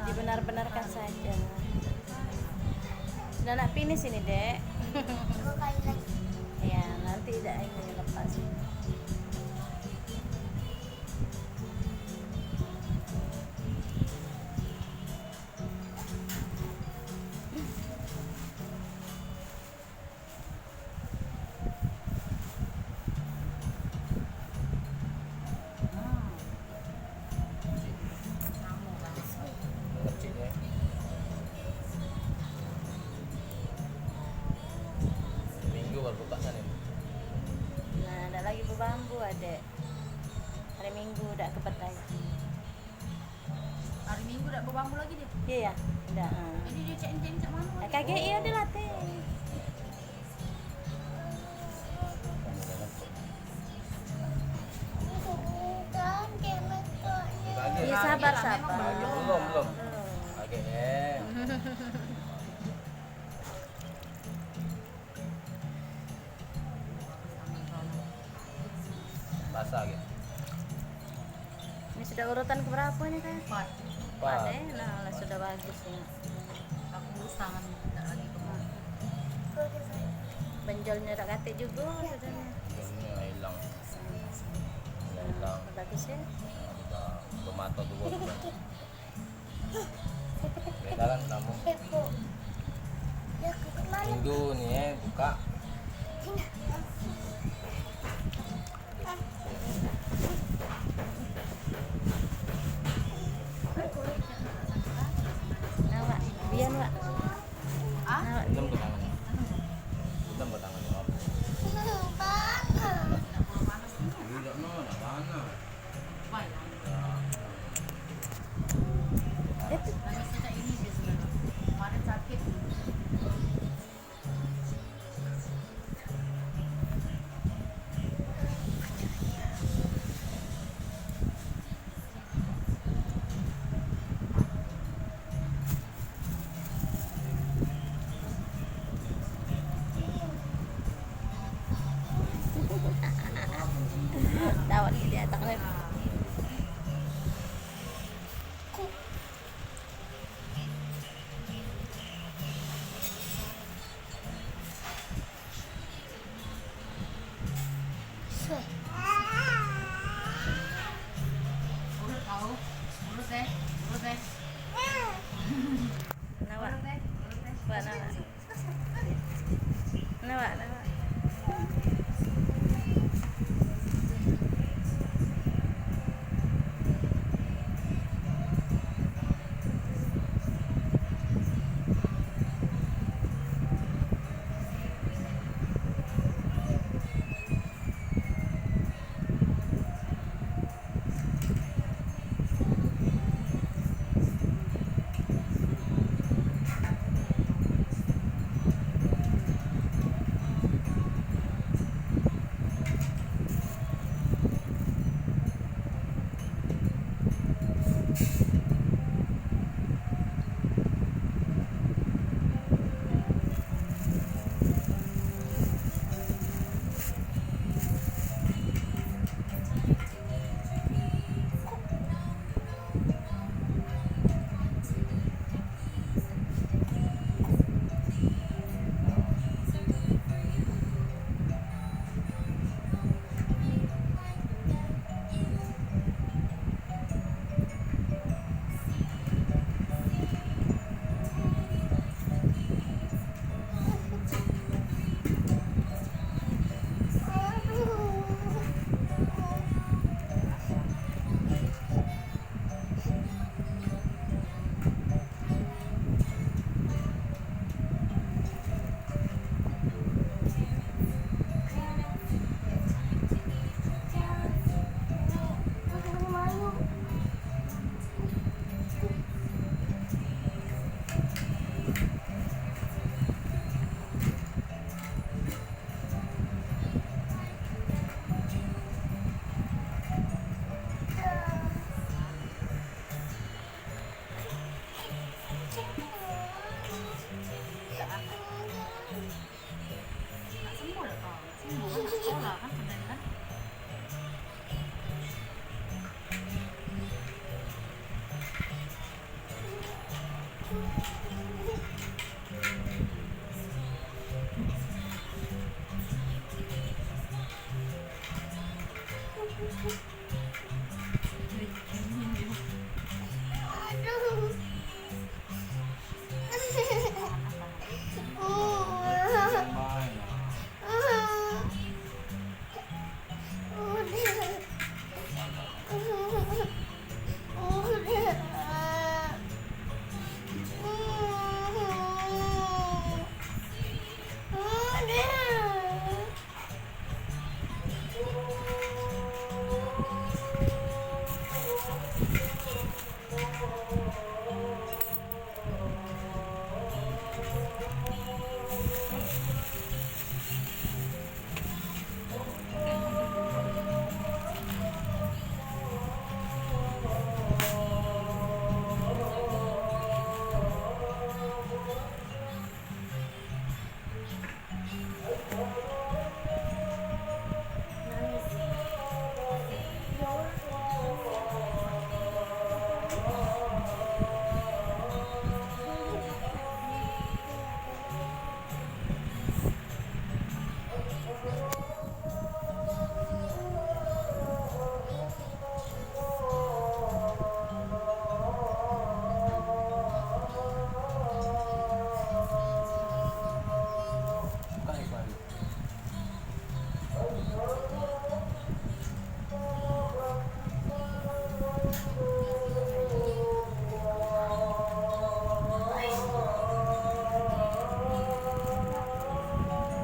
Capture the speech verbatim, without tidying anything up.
Dibenar-benarkan saja. Sudah nak finish ini, Dek. Iya, nanti tidak ini lepas. Minggu baru buka kan ini? Nah, dak lagi bebambu, Adek. Hari Minggu dak kebet lagi. Hari Minggu dak bebambu lagi dia? Iya, ya. Dak, ha. Jadi dia cek enceng cak mano? Kagek, iya, dia latih. Iya, sabar, sabar. Belum, belum. Kagek, eh. Basah gitu. Ini sudah urutan keberapa nih, Kak? Empat. Empat. Empat, eh? Nah, lah, sudah bagus ini. Aku tangan tak lagi kemana. Benjolnya tak katik juga, sudah. Benjolnya hilang. Hilang. Bagus ya. Nah, kita bermata dua sudah. Beda kan kamu. Minggu ni, eh, buka. Nah, Wak. Bian, Wak. Nah, Wak. Belum ke tangan. Belum ke tangan, Wak. Panas. Tidak, no, tidak panas. Tawon ni dia tak kena. Urut kau, urut deh, urut deh. Kenapa? Urut deh, urut deh. Buat apa? Kenapa? Kenapa?